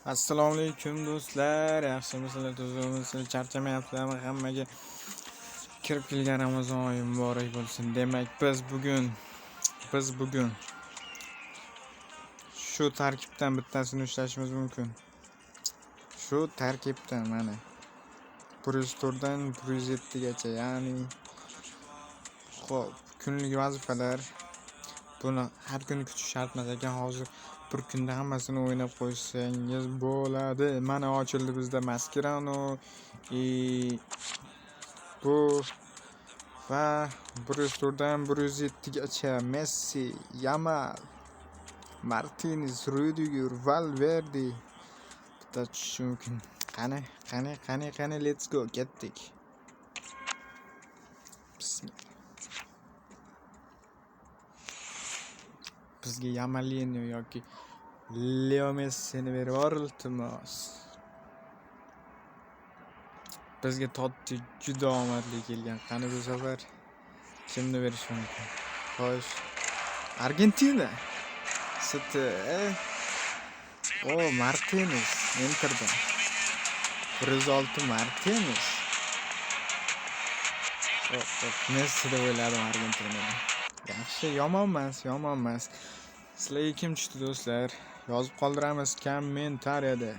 Assalomu alaykum do'stlar, yaxshimisizlar, tuzukmisizlar, charchamayapsizlarmi? Hammaga kirib kelgan Ramazon oyi muborak bo'lsin. Demak, biz bugun shu tarkibdan bittasini ushlashimiz mumkin. Shu tarkibdan mana 104 dan 107 gacha, ya'ni xo'p, kunlik vazifalar. Buni har kuni kutish shart emas ekan, hozir bir kunda hammasini o'ynab qo'ysangiz bo'ladi. Mana ochildi bizda Mascherano и bu va 104 dan 107 gacha Messi, Yamal, Martinez, Rudiger, Valverde bitta tushishi mumkin. Qani, qani, qani, qani, let's go, ketdik. Bismillah. Bizga Yamalini yoki Leo Messini berib yubor, iltimos. Bizga Totti juda omadli kelgan. Qani bu safar kimni berishi mumkin? Xo'sh. Argentina. ST. O, Martinez Interdan. 106 Martinez. Hop, hop, Messi deb o'yladim Argentinada. Yaxshi, yomon emas, yomon emas. Sizlarga kim tushdi do'stlar? Yozib qoldiramiz kommentariyada.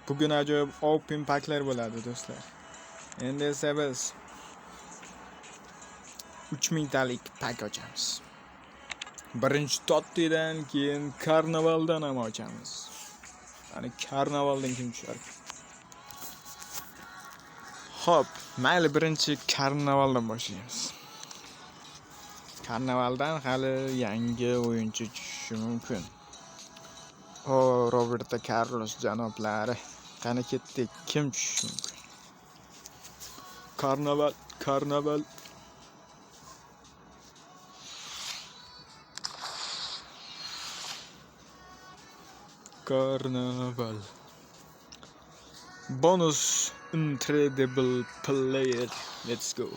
Bugun ajoyib open packlar bo'ladi do'stlar. Endi esa biz 3000 talik pack ochamiz. Birinchi Tottidan, keyin Karnavaldan ham ochamiz. Ya'ni Karnavaldan kim tushar? Xo'p, mayli birinchi Karnavaldan boshlaymiz. Karnavaldan hali yangi o'yinchi tushishi mumkin. O, Roberto Carlos janoblari. Qani ketdik, kim tushishi mumkin? Karnaval, Karnaval. Karnaval. Bonus incredible player. Let's go.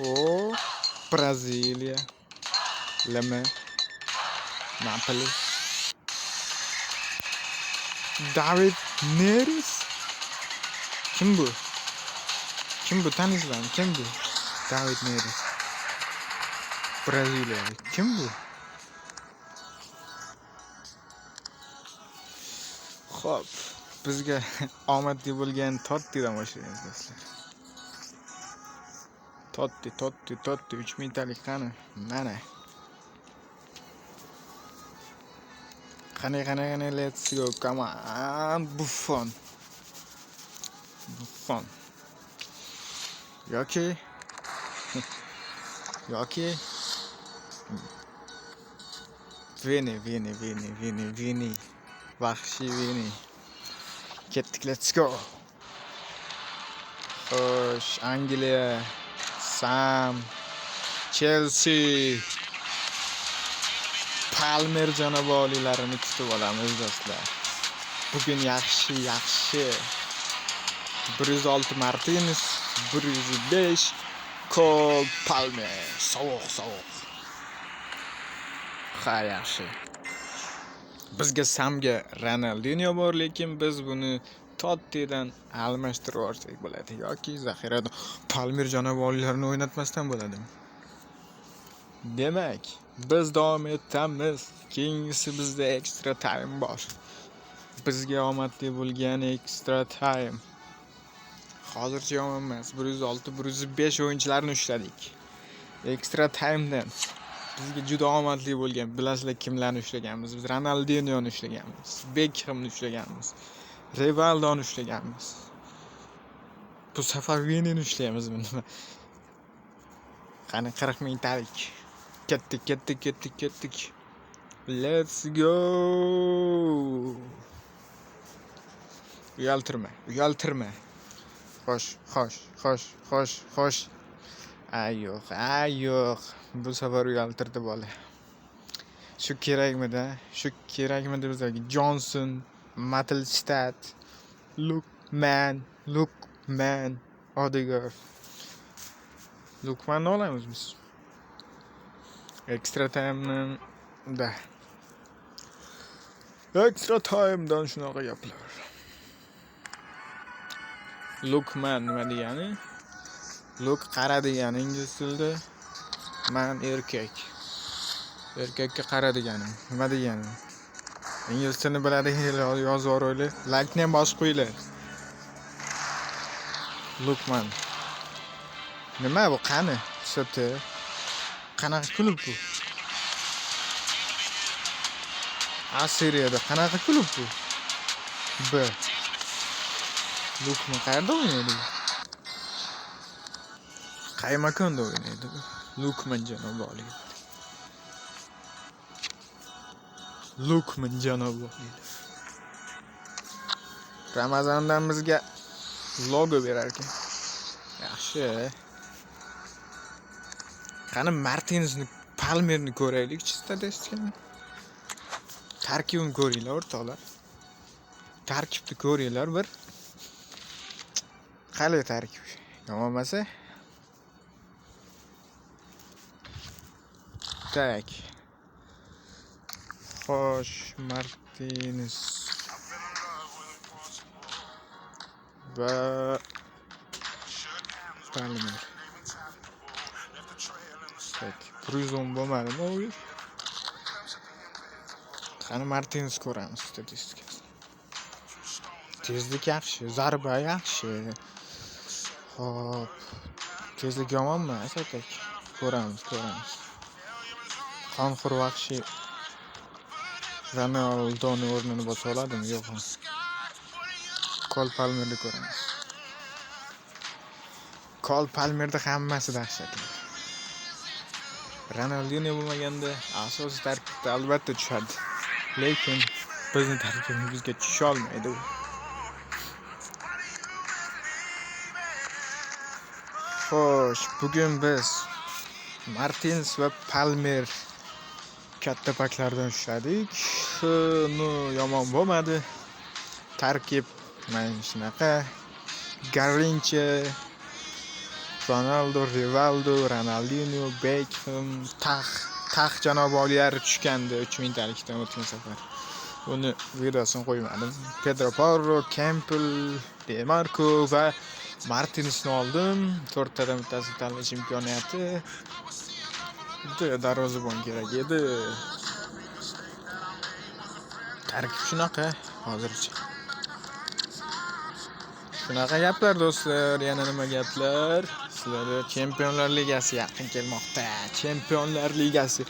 O, Braziliya. Leme. Napoli. David Neres. Kim bu? Kim bu? Taniysizlarmi? Kim bu? David Neres. Braziliyalik. Kim bu? Xo'p, bizga omadli bo'lgan Tottidan boshlaymiz do'stlar. Totti, Totti, Totti 3000 talik qani? Mana. Qani, qani, qani, let's go. Come on. Buffon. Buffon. Yoki Vini, Vini, Vini, Vini, Vini. Vahshiy Vini. Ketdik, let's go. Xo'sh, Angliya, Sam, Chelsea. Palmer janobi oliylarini kutib olamiz do'stlar. Bugun yaxshi, yaxshi. 106 Martinez, 105 Cole Palmer. Sovuq, sovuq. Ha, yaxshi. Bizga Samga Ronaldinho bor, lekin biz buni Tottidan almashtirib yuborsak bo'ladi yoki zaxirada Palmer janobi oliylarini o'ynatmasdan bo'ladi. Demak, biz davom etamiz. Keyingisi bizda extra time bor. Bizga omadli bo'lgan extra time. Hozircha yomon emas. 106, 105 o'yinchilarni ushladik. Extra timedan bizga juda omadli bo'lgan. Bilasizlar kimlarni ushlaganmiz? Biz Ronaldinhoni ushlaganmiz, Beckhamni ushlaganmiz, Rivaldoni ushlaganmiz. Bu safar Vinini ushlaymiz nima? Qani 40 ming talik. Ketdik, ketdik, ketdik, ketdik. Let's go. Uyaltirma, uyaltirma. Xo'sh, xo'sh, xo'sh, xo'sh, xo'sh. Ay yo'q, ay yo'q. Bu safar uyaltirdi bola. Shu kerakmidi? Shu kerakmidi bizga? Johnson, Mittelstadt, Lukman, Lukman, Odegaard. Lukmanni olamiz biz. Extra time'ni da. Extra time'dan shunaqa gaplar. Lukman nima degani? Luk qara degani ingliz tilida. Man erkak. Erkakka qara degani. Nima degani? Ingliz tilini biladiganlar yozib yuboraylik. Laykni ham bosib qo'yinglar. Lukman. Nima bu? Qani? ST. Qanaqa klub bu? A seriyada qanaqa klub bu? B. Lukman qayerda o'ynaydi? Qay makonda o'ynaydi bu? Lukman janobi oliylar. Lukman janobi oliylar. Ramazondan bizga logo berar ekan. Yaxshi. Qani Martinsni, Palmerni ko'raylik statistikani. Tarkibini ko'ringlar o'rtoqlar. Tarkibni ko'ringlar bir. Qalay tarkib? Yomon emas-a? Tak. Xo'sh, Martins va Palmer. Tak, 110 bo'lmadimi u? Qani Martins ko'ramiz statistikasini. Tezlik yaxshi, zarba yaxshi. Xo'p, tezlik yomon emas, tak. Ko'ramiz, ko'ramiz. Qonxo'r vahshiy Ronaldoni o'rnini bosa oladimi? Yo'qmi? Kol Palmerni ko'ramiz. Kol Palmerda hammasi dahshatli. Ronaldinho bo'lmaganda asosiy tarkibda albatta tushadi. Lekin bizni tarkibimizga tusha olmaydi u. Xo'sh, bugun biz Martins va Palmer katta paklardan ushladik. Ну, yomon bo'lmadi. Tarkib mana shunaqa. Garrincha, Ronaldo, Rivaldo, Ronaldinho, Beckham, Tax janobi oliylari tushgandi 3000 talikdan o'tgan safar. Uni videosini qo'ymadim. Pedro Porro, Campbell, Demarco va Martinsni oldim. To'rttadan bittasini tanlash imkoniyati. Bitta darvozabon kerak edi. Tarkib shunaqa hozircha. Shunaqa gaplar do'stlar, yana nima gaplar? Sizlarga Chempionlar Ligasi yaqin kelmoqda. Chempionlar Ligasi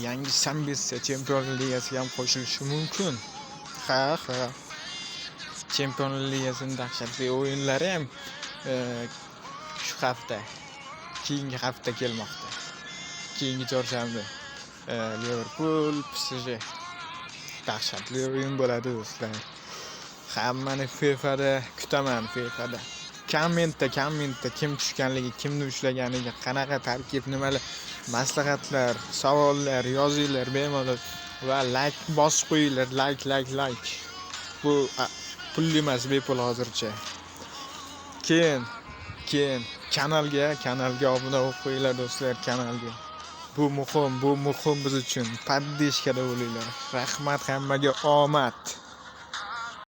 yangi ambitsiya Chempionlar Ligasiga ham qo'shilishi mumkin. Ha, ha. Chempionlar Ligasining dahshatli o'yinlari ham shu hafta, keyingi hafta kelmoqda. Keyingi chorshanba Liverpool PSG dahshatli o'yin bo'ladi do'stlar. Hammani FIFAda kutaman, FIFAda. Kommentda kim tushganligi, kimni ushlaganligi, qanaqa tarkib, nimalar, maslahatlar, savollar yozinglar bemalol va like bosib qo'yinglar, like like like. Bu pulli emas, bepul hozircha. Keyin kanalga obuna bo'lib qo'yinglar do'stlar, kanalga. Bu muhim, bu muhim biz uchun. Poddeshkada bo'linglar. Rahmat hammaga, omad.